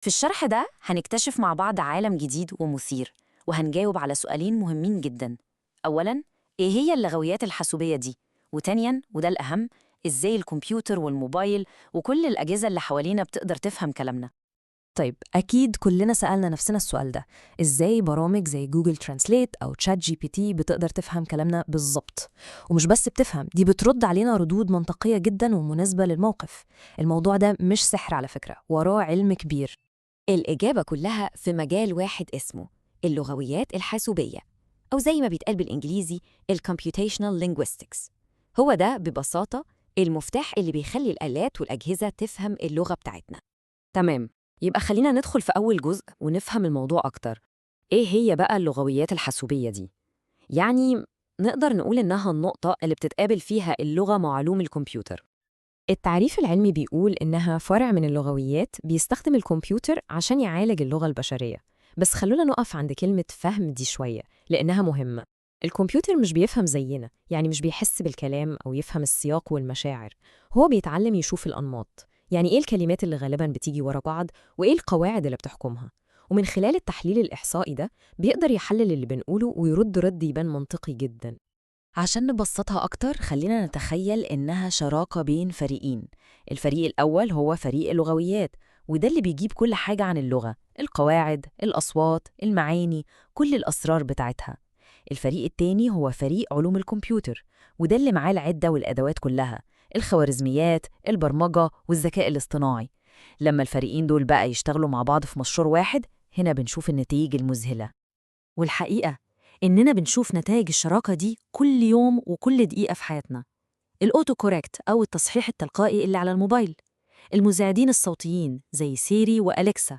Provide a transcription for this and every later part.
في الشرح ده هنكتشف مع بعض عالم جديد ومثير، وهنجاوب على سؤالين مهمين جدا. أولاً، إيه هي اللغويات الحاسوبية دي؟ وتانياً، وده الأهم، إزاي الكمبيوتر والموبايل وكل الأجهزة اللي حوالينا بتقدر تفهم كلامنا؟ طيب، أكيد كلنا سألنا نفسنا السؤال ده: إزاي برامج زي Google Translate أو ChatGPT بتقدر تفهم كلامنا بالظبط؟ ومش بس بتفهم، دي بترد علينا ردود منطقية جدا ومناسبة للموقف. الموضوع ده مش سحر على فكرة، وراه علم كبير. الإجابة كلها في مجال واحد اسمه اللغويات الحاسوبية، أو زي ما بيتقال بالإنجليزي ال Computational Linguistics. هو ده ببساطة المفتاح اللي بيخلي الآلات والأجهزة تفهم اللغة بتاعتنا. تمام، يبقى خلينا ندخل في أول جزء ونفهم الموضوع أكتر. إيه هي بقى اللغويات الحاسوبية دي؟ يعني نقدر نقول إنها النقطة اللي بتتقابل فيها اللغة مع علوم الكمبيوتر. التعريف العلمي بيقول إنها فرع من اللغويات بيستخدم الكمبيوتر عشان يعالج اللغة البشرية. بس خلونا نقف عند كلمة فهم دي شوية لأنها مهمة. الكمبيوتر مش بيفهم زينا، يعني مش بيحس بالكلام أو يفهم السياق والمشاعر. هو بيتعلم يشوف الأنماط، يعني إيه الكلمات اللي غالباً بتيجي ورا بعض وإيه القواعد اللي بتحكمها. ومن خلال التحليل الإحصائي ده بيقدر يحلل اللي بنقوله ويرد رد يبان منطقي جداً. عشان نبسطها أكتر، خلينا نتخيل إنها شراكة بين فريقين. الفريق الأول هو فريق اللغويات، وده اللي بيجيب كل حاجة عن اللغة: القواعد، الأصوات، المعاني، كل الأسرار بتاعتها. الفريق التاني هو فريق علوم الكمبيوتر، وده اللي معاه العدة والأدوات كلها: الخوارزميات، البرمجة، والذكاء الاصطناعي. لما الفريقين دول بقى يشتغلوا مع بعض في مشروع واحد، هنا بنشوف النتائج المذهلة. والحقيقة إننا بنشوف نتائج الشراكة دي كل يوم وكل دقيقة في حياتنا: ال auto correct أو التصحيح التلقائي اللي على الموبايل، المساعدين الصوتيين زي Siri و Alexa،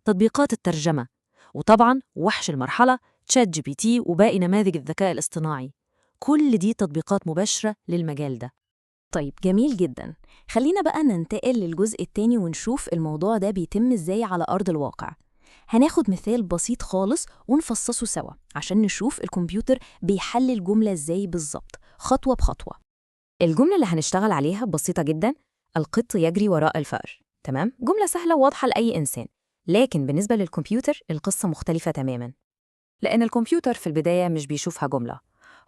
تطبيقات الترجمة، وطبعاً وحش المرحلة ChatGPT وباقي نماذج الذكاء الاصطناعي. كل دي تطبيقات مباشرة للمجال ده. طيب، جميل جدا. خلينا بقى ننتقل للجزء التاني ونشوف الموضوع ده بيتم ازاي على أرض الواقع. هناخد مثال بسيط خالص ونفصصه سوا عشان نشوف الكمبيوتر بيحلل جملة ازاي بالظبط، خطوة بخطوة. الجملة اللي هنشتغل عليها بسيطة جدا: القط يجري وراء الفأر. تمام؟ جملة سهلة وواضحة لأي إنسان، لكن بالنسبة للكمبيوتر القصة مختلفة تماما، لأن الكمبيوتر في البداية مش بيشوفها جملة،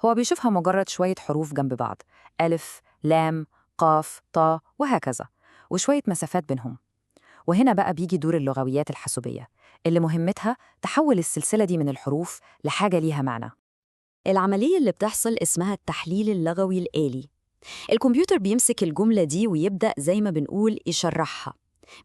هو بيشوفها مجرد شوية حروف جنب بعض: ألف، لام، قاف، طاء، وهكذا، وشوية مسافات بينهم. وهنا بقى بيجي دور اللغويات الحاسوبية، اللي مهمتها تحول السلسلة دي من الحروف لحاجة ليها معنى. العملية اللي بتحصل اسمها التحليل اللغوي الآلي. الكمبيوتر بيمسك الجملة دي ويبدأ زي ما بنقول يشرحها.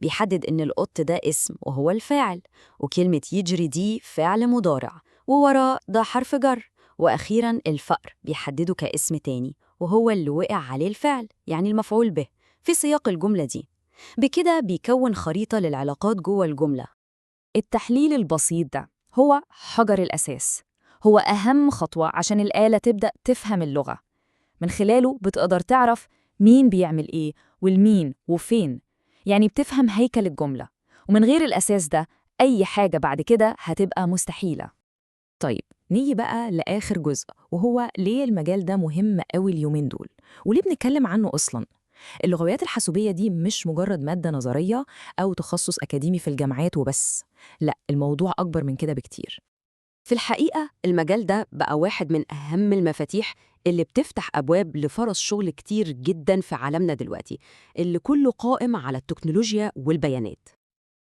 بيحدد إن القط ده اسم وهو الفاعل، وكلمة يجري دي فعل مضارع، ووراه ده حرف جر، وأخيراً الفأر بيحدده كاسم تاني وهو اللي وقع عليه الفعل، يعني المفعول به في سياق الجملة دي. بكده بيكون خريطة للعلاقات جوه الجملة. التحليل البسيط ده هو حجر الأساس، هو أهم خطوة عشان الآلة تبدأ تفهم اللغة. من خلاله بتقدر تعرف مين بيعمل إيه والمين وفين، يعني بتفهم هيكل الجملة. ومن غير الأساس ده، أي حاجة بعد كده هتبقى مستحيلة. طيب، نيجي بقى لآخر جزء، وهو ليه المجال ده مهم قوي اليومين دول وليه بنتكلم عنه أصلاً. اللغويات الحاسوبية دي مش مجرد مادة نظرية أو تخصص أكاديمي في الجامعات وبس، لا، الموضوع أكبر من كده بكتير. في الحقيقة المجال ده بقى واحد من أهم المفاتيح اللي بتفتح أبواب لفرص شغل كتير جدا في عالمنا دلوقتي، اللي كله قائم على التكنولوجيا والبيانات.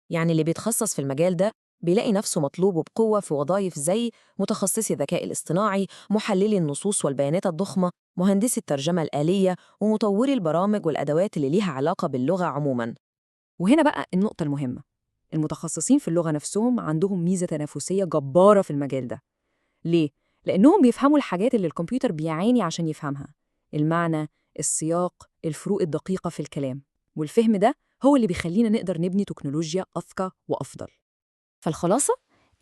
يعني اللي بيتخصص في المجال ده بيلاقي نفسه مطلوب وبقوة في وظائف زي متخصصي الذكاء الاصطناعي، محللي النصوص والبيانات الضخمة، مهندسي الترجمة الآلية، ومطوري البرامج والأدوات اللي ليها علاقة باللغة عموماً. وهنا بقى النقطة المهمة: المتخصصين في اللغة نفسهم عندهم ميزة تنافسية جبارة في المجال ده. ليه؟ لأنهم بيفهموا الحاجات اللي الكمبيوتر بيعاني عشان يفهمها: المعنى، السياق، الفروق الدقيقة في الكلام. والفهم ده هو اللي بيخلينا نقدر نبني تكنولوجيا أذكى وأفضل. فالخلاصة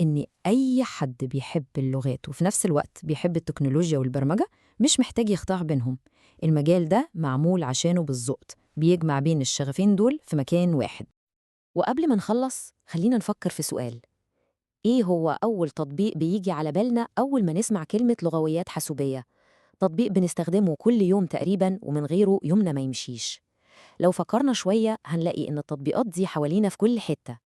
إن أي حد بيحب اللغات وفي نفس الوقت بيحب التكنولوجيا والبرمجة مش محتاج يختار بينهم. المجال ده معمول عشانه بالظبط، بيجمع بين الشغفين دول في مكان واحد. وقبل ما نخلص، خلينا نفكر في سؤال: إيه هو أول تطبيق بيجي على بالنا أول ما نسمع كلمة لغويات حاسوبية؟ تطبيق بنستخدمه كل يوم تقريباً ومن غيره يومنا ما يمشيش. لو فكرنا شوية هنلاقي إن التطبيقات دي حوالينا في كل حتة.